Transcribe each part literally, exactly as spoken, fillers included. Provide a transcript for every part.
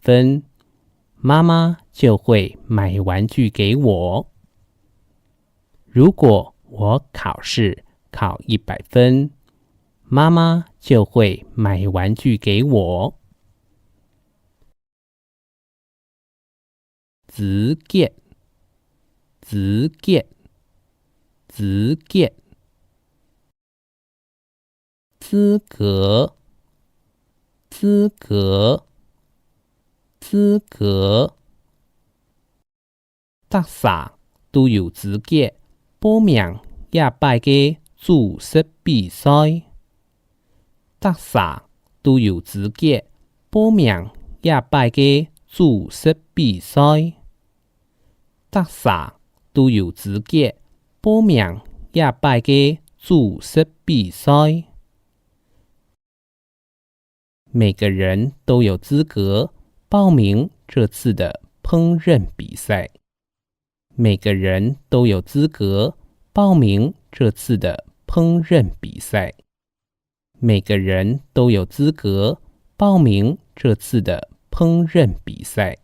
分，妈妈就会买玩具给我。如果我考试考一百分，妈妈就会买玩具给我。子节，子节，子节。资格，资格，资格。 逐儕都有資格報名這擺个主席比賽。逐儕都有資格報名這擺个主席比賽。逐儕都有資格報名這擺个主席比賽。 每个人都有资格报名这次的烹饪比赛。每个人都有资格报名这次的烹饪比赛。每个人都有资格报名这次的烹饪比赛。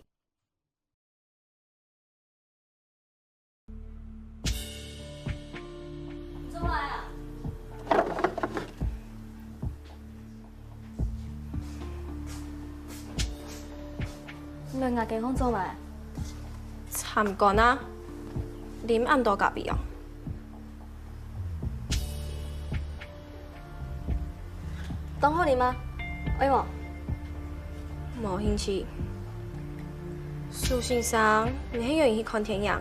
你來𠊎間房做麼个？參觀啊，啉恁多咖啡哦。 當好啉嗎？愛無？無興趣。蘇先生，你係有閒去看電影？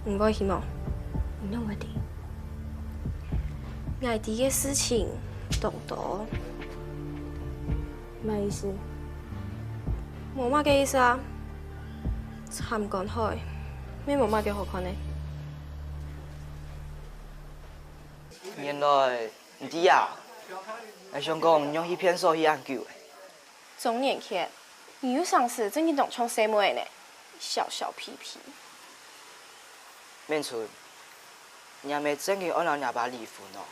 你會去無？你仰會知？𠊎知个事情當多。麼个意思？無麼个意思啊。參觀海，乜無麼个好看个。 原來你知啊！𠊎想講，你仰去便所去恁久。鍾年傑，你有成時正經當像細妹呢，小小屁屁。明春，你阿姆正經愛摎若爸離婚哦。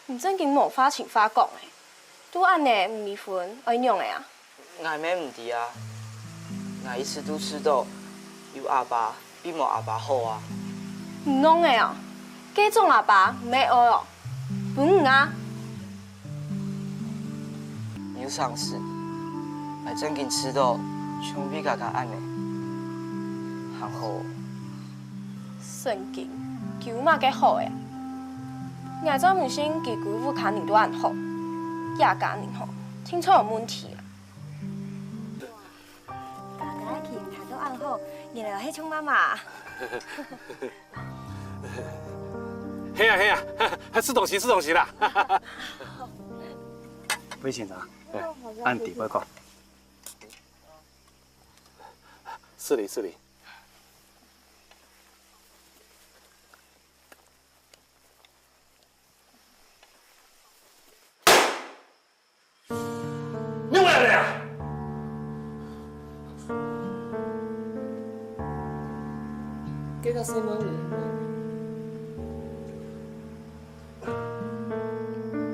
你正經無話情話講欸，都恁呢毋離婚，愛仰仔啊？ 𠊎乜毋知啊。𠊎一直都試著有阿爸比無阿爸好啊。你戇仔哦！該種阿爸毋係愛哦，分你啊！有成時，𠊎正經試著像你家家恁呢，還好。神經，佢有麼个好欸？𠊎正毋信佢歸屋下人都恁好，這家人吼，定著有問題啊！ 家家个琴彈到恁好，原來係像媽媽。係啊係啊，食東西食東西啦。魏先生，恁仔細講。失禮失禮。 你回來了呀？這个細妹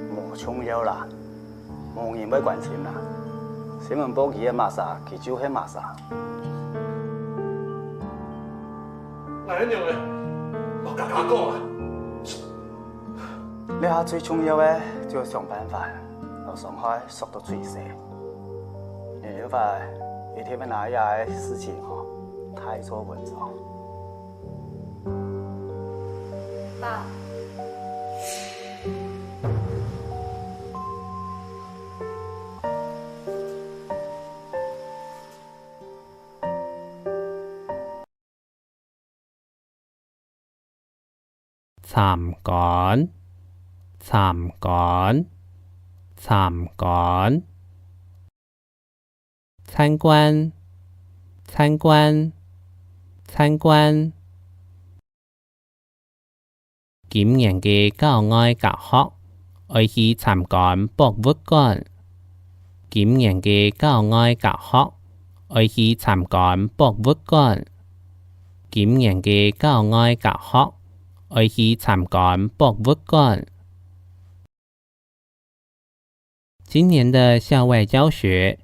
無重要啦，無人會關心啦。新聞報佢係麼儕，佢就係麼儕。哪會恁樣呢？莫家家講啊！ 這下最重要个就係想辦法，摎傷害縮到最細。你有法一定愛拿這个事情吼，大做文章。爸。 參觀，參觀，參觀。參觀，參觀，參觀。今年个郊外教學，愛去參觀博物館。 今年个郊外教學，愛去參觀博物館。今年个郊外教學，愛去參觀博物館。今年的校外教學